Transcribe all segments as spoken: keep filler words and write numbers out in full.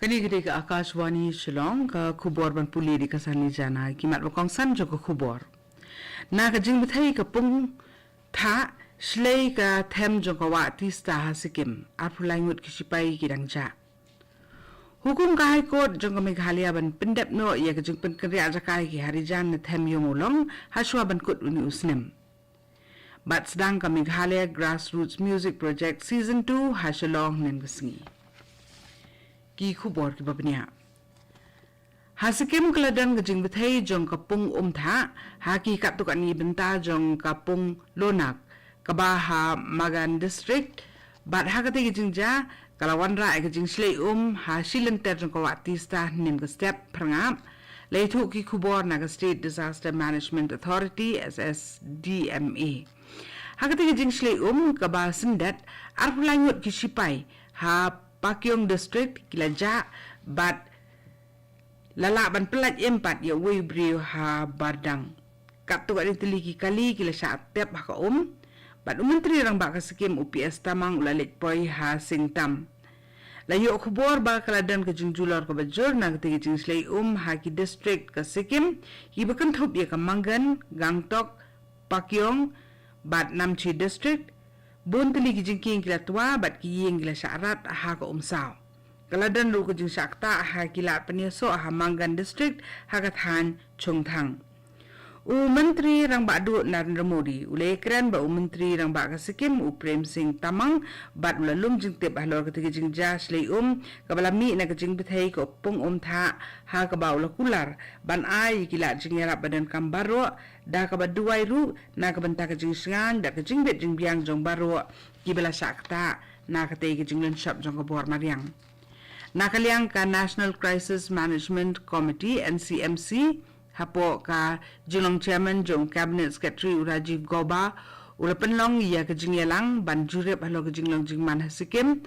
Kane ka dei ka Akashvani Shillong, ka khubor ban pule da ka Sani Jana, ki mat ba kongsan jong ka khubor. Na ka jingbthei ka pung thah shlei ka them jong ka wah Teesta ha Sikkim, arphew lai ngut ki sipai ki dang jah. Hukum ka High Court jong ka Meghalaya ban pyndep noh ïa ka jingpynkynriah jaka ïa ki Harijan na them ïa u Mawlong, ha shuwa ban kut une u snem. Bad sdang ka Meghalaya Grassroots Music Project Season two ha Shillong hynnin ka sngi. Ki khubor kiba bniah. Ha Sikkim ka la don ka jingbthei jong ka pung um thah ha ki katto katne bynta jong ka pung Lonak kaba ha Magan District. Bad ha katei ka jingjia ka la wanrah ïa ka jingshlei um ha shi lynter jong ka wah Teesta hynnin ka step phyrngap. La ïathuh ki khubor na ka State Disaster Management Authority, S S D M A. Ha katei ka jingshlei um kaba syndet, arphew lai ngut ki sipai ha Pakyong District ki la jah bad la lah ban pyllait im pat ïa uwei u briew ha Bardang. Katto katne tylli ki kali ki la shah tep ha ka um. Bad u Myntri Rangbah ka Sikkim u P S Tamang u la leit poi ha Singtam. La ïoh khubor ba ka la don ka jingjulor kaba jur na katei ka jingshlei um ha ki district ka Sikkim kiba kynthup ïa ka Mangan, Gangtok, Pakyong bad Namche District. Bun tylli ki jingkieng ki la twa bad ki ïing ki la shah rat ha ka um saw. Ka la don ruh ka jingshah ktah ha ki lad pynïasoh ha Mangan District ha ka thaiñ Chungthang. U Myntri Rangbah Duh Narendra Modi u la ïakren bad u Myntri Rangbah ka Sikkim u Prem Singh Tamang bad u la lum jingtip halor katei ka jingjia shlei um kaba la mih na ka jingbthei ka pung um thah, ha kaba u la kular ban ai ïa ki lad jingïarap ba donkam baroh, da kaba duwai ruh na ka bynta ka jingshngaiñ bad ka jingbit jingbiang jong baroh kiba la shah ktah na katei ka jinglynshop jong ka bor mariang. Na ka liang ka National Crisis Management Committee, N C M C, hapoh ka jinglong chairman jong u Cabinet Secretary u Rajiv Gauba, u la pynlong ïa ka jingïalang ban jurip halor ka jinglong jingman ha Sikkim,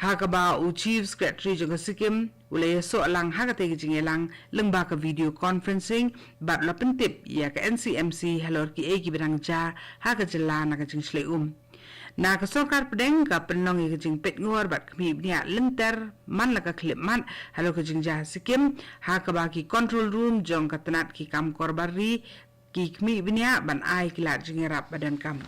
ha kaba u Chief Secretary jong ka Sikkim u la ïasoh lang ha katei ka jingïalang lyngba ka video conferencing bad u la pyntip ïa ka N C M C halor kiei kiba dang jia ha ka jylla na ka jingshlei um. Na ka sorkar pdeng ka pynlong ïa ka jingpeitngor bad khmih bniah lynter man la ka khyllipmat halor ka jingjia ha Sikkim, ha kaba ki control room jong ka tnat ki kam korbar ri ki khmih bniah ban ai ki lad jingïarap ba donkam.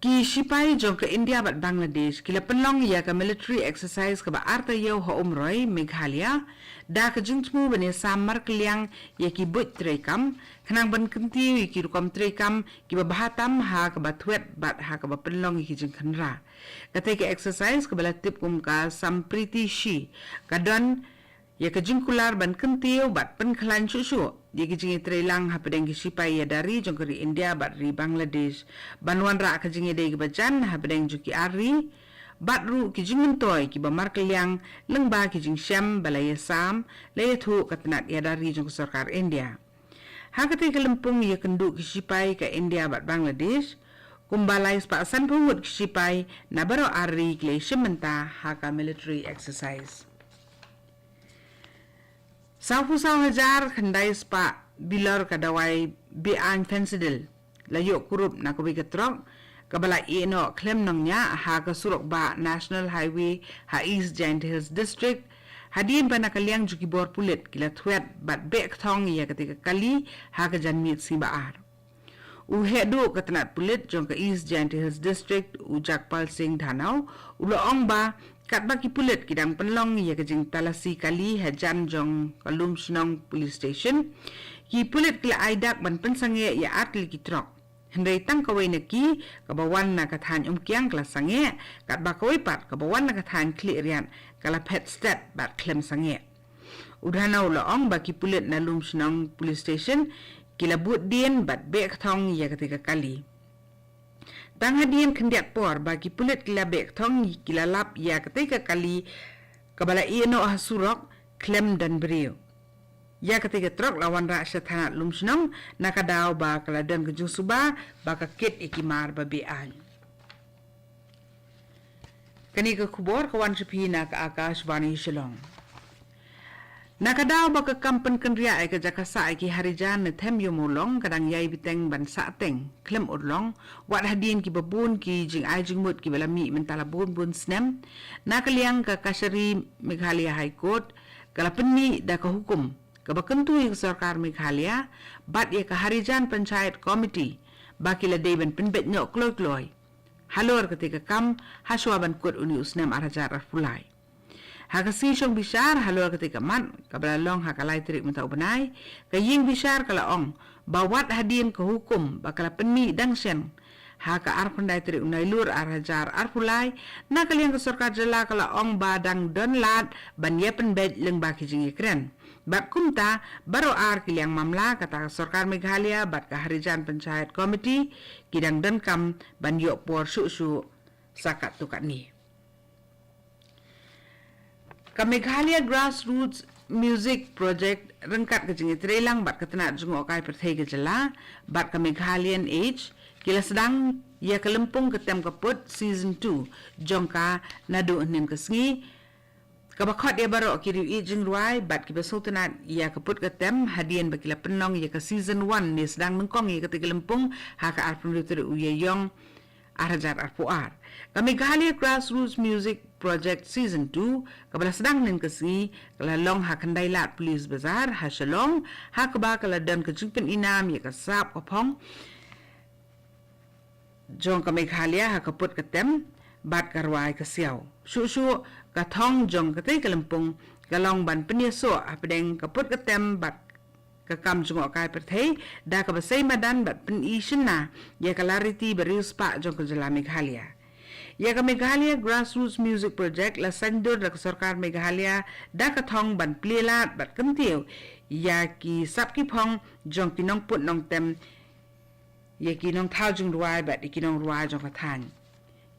Ki sipai jong ka India bad Bangladesh ki la pynlong ïa ka military exercise kaba ar taïew ha Umroi, Meghalaya, da ka jingthmu ban ïasam markylliang ïa ki buit treikam, khnang ban kyntiew ïa ki rukom treikam kiba bha tam ha kaba thwet bad ha kaba pynlong ïa ki jingkhynra. Katei ka exercise kaba la tip kum ka Sampriti Shi ka don ïa ka jingkular ban kyntiew bad pynkhlaiñ shuh shuh ïa ki jingïatreilang hapdeng ki sipai ïada ri jong ka ri India bad ri Bangladesh, ban wanrah ka jingïadei kaba jan hapdeng jong ki ar ri, bad ruh ki jingmyntoi kiba markylliang lyngba ki jingshem ba la ïasam, la ïathuh ka tnat ïada ri jong ka sorkar India. Ha katei ka lympung ïakynduh ki sipai ka India bad Bangladesh, kumba lai spah sanphew ngut ki sipai na baroh ar ri ki la ïashim bynta ha ka military exercise. Sawphew saw hajar khyndai spah bilor ka dawai beaiñ fentanyl la ïoh kurup na kawei ka trok kaba la ïehnoh khlem nongñiah ha ka surok bah National Highway ha East Jaintia Hills District, hadien ba na ka liang jong ki bor pulit ki la thwet bad beh kthong ïa katei ka kali ha ka janmiet sngi ba ar. U heh duh ka tnat pulit jong ka East Jaintia Hills District, u Jagpal Singh Dhanoa, u la ong ba katba ki pulit ki dang pynlong ïa ka jingtalasi kali hajan jong ka Lumshnong Police Station, ki pulit ki la ai dak ban pynsangeh ïa ar tylli ki trok. Hynrei tang kawei na ki kaba wan na ka thaiñ Umkiang ka la sangeh, katba kawei pat kaba wan na ka thaiñ Khliehriat ka la phet stet bad khlem sangeh. U Dhanoa u la ong ba ki pulit na Lumshnong Police Station ki la bud dien bad beh kthong ïa katei ka kali. Tang hadien khyndiat por ba ki pulit ki la beh kthong ki la lap ïa katei ka kali kaba la ïehnoh ha surok khlem don briew. Ïa katei ka trok la wanrah sha thanat Lumshnong na ka daw ba ka la don ka jingsuba ba ka kit ïa ki mar ba beaiñ. Kane ka khubor ka wan sha phi na ka Akashvani Shillong. Na ka daw ba ka kam pynkynriah ïa ka jaka sah ïa ki Harijan ne them ïoh mawlong ka dang ïai bteng ban sah teng khlem urlong, wat hadien kiba bun ki jingai jingmut kiba la mih mynta la bun bun snem, na ka liang ka Kachari Meghalaya High Court ka la pynmih da ka hukum kaba kyntu ïa ka sorkar Meghalaya bad ïa ka Harijan Panchayat Committee ba ki la dei ban pynbeit noh kloi kloi halor kata ka kam hashwa ban kut une u snem ar hajar arphew lai. Ha ka sngi shong bishar halor kata ka mat kaba la long ha ka lai tarik mynta u bnai, ka ïing bishar ka la ong ba wat hadien ka hukum ba ka la pynmih dang shen ha ka arphew khyndai tarik u Nailur ar hajar arphew lai, na ka liang ka sorkar jylla ka la ong ba dang don lad ban ïa pynbeit lyngba ki jingïakren. Bad kumta baroh ar ki liang mamla, kata ka sorkar Meghalaya bad ka Harijan Panchayat Committee, ki dang donkam ban ïoh por shuh shuh sa katto katne. Ka Meghalaya Grassroots Music Project ryngkat ka jingïatreilang bad ka tnat jngohkai pyrthei ka jylla bad ka Meghalayan Age ki la sdang ïa ka lympung ka tem ka put season two jong ka naduh hynnin ka sngi, kaba khot ïa baroh ki riew ïeit jingrwai bad kiba sngewtynnat ïa ka put ka tem hadien ba ki la pynlong ïa ka season one ne sdang nyngkong ïa kata ka lympung ha ka arphew hynriew tarik u Ïaïong ar hajar arphew ar. Ka Meghalaya Grassroots Music Project Season two kaba la sdang hynnin ka sngi ka la long ha Khyndai Lad Police Bazar ha Shillong, ha kaba ka la don ka jingpynïainam ïa ka sap ka phong jong ka Meghalaya ha ka put ka tem bad ka rwai ka siaw. Shuh shuh ka thong jong katei ka lympung ka long ban pynïasoh hapdeng ka put ka tem bad ka kam jngohkai pyrthei da kaba sei madan bad pyni shynna ïa ka lariti ba riewspah jong ka jylla Meghalaya. Ïa ka Meghalaya Grassroots Music Project la saiñdur da ka sorkar Meghalaya da ka thong ban plie lad bad kyntiew ïa ki sap ki phong jong ki nongput nongtem, ïa ki nongthaw jingrwai bad ïa ki nongrwai jong ka thaiñ.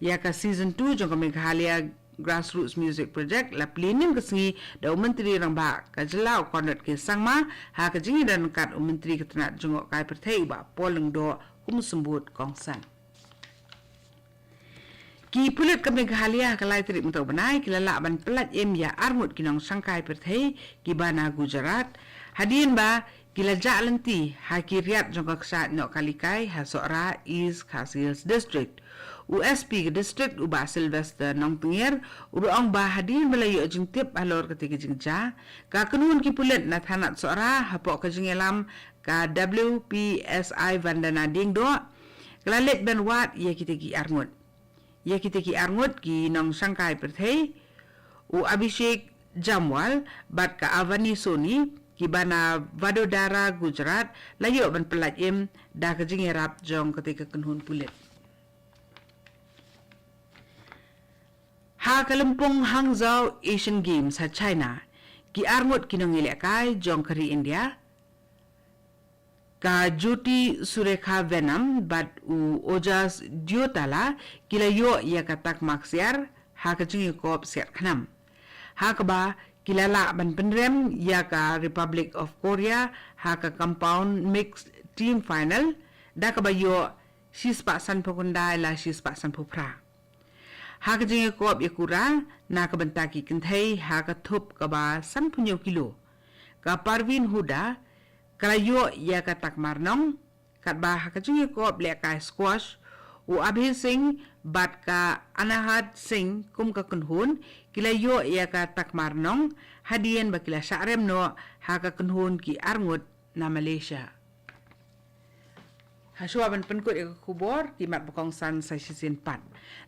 Ïa ka season two jong ka Meghalaya Grassroots Music Project la plie hynnin ka sngi da u Myntri Rangbah ka jylla u Conrad K Sangma ha ka jingïadon ryngkat u Myntri ka tnat jngohkai pyrthei u Bah Paul Lyngdoh kum u symbud kongsan. Ki pulit ka Meghalaya ha ka lai tarik mynta u bnai ki la lah ban pyllait im ïa arngut ki nongshangkai pyrthei kiba na Gujarat hadien ba ki la jah lynti ha ki riat jong ka kshaid Noakhali Kai ha Sohra, East Khasi Hills District. U S P ka district u Bah Sylvester Nongtngiar u la ong ba hadien ba la ïoh jingtip halor kata ka jingjia, ka kynhun ki pulit na thanat Sohra hapoh ka jingïalam ka W P S I Vandana Diengdoh ka la leit ban wad ïa kita ki arngut. Ïa kita ki arngut ki nongshangkai pyrthei, u Abhishek Jamwal bad ka Avani Soni kiba na Vadodara, Gujarat, la ïoh ban pyllait im da ka jingïarap jong kata ka kynhun pulit. Ha ka lympung Hangzhou Asian Games ha China, ki arngut ki nongïalehkai jong ka ri India, ka Jyoti Surekha Venam bad u Ojas Diotala ki la ïoh ïa ka takma ksiar ha ka jingïakop siat khnam, ha kaba ki la lah ban pynrem ïa ka Republic of Korea ha ka compound mixed team final da kaba ïoh shispah sanphew khyndai la shispah sanphew phra. Ha ka jingïakop ïakura na ka bynta ki kynthei ha ka thup kaba sanphew hynñiew kilo, ka Parveen Hooda ka la ïoh ïa ka takma rnong, katba ha ka jingïakop lehkai squash, u Abhi Singh bad ka Anahad Singh kum ka kynhun ki la ïoh ïa ka takma rnong hadien ba ki la shah rem noh ha ka kynhun ki arngut na Malaysia. Hashwa ban pynkut ïa ka khubor, ki mat ba kongsan sa shisien pat.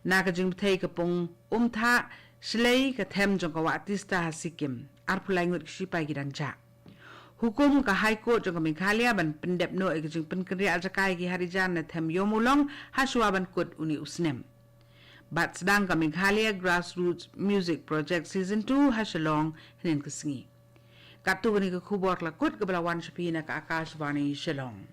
Na ka jingbthei ka pung Umthah, shlei ka them jong ka wah Teesta ha Sikkim, arphew lai ngut ki shipai ki dang jah. Hukum ka High Court jong ka Meghalaya ban pyndep noh ïa ka jingpynkynriah jaka ïa ki Harijan ne them ïoh mawlong hashwa ban kut une u snem. Bad sdang ka Meghalaya Grassroots Music Project Season two ha Shillong hynnin ka sngi. Katto kane ka khubor ka la kut kaba la wan sha phi na ka Akashvani Shillong.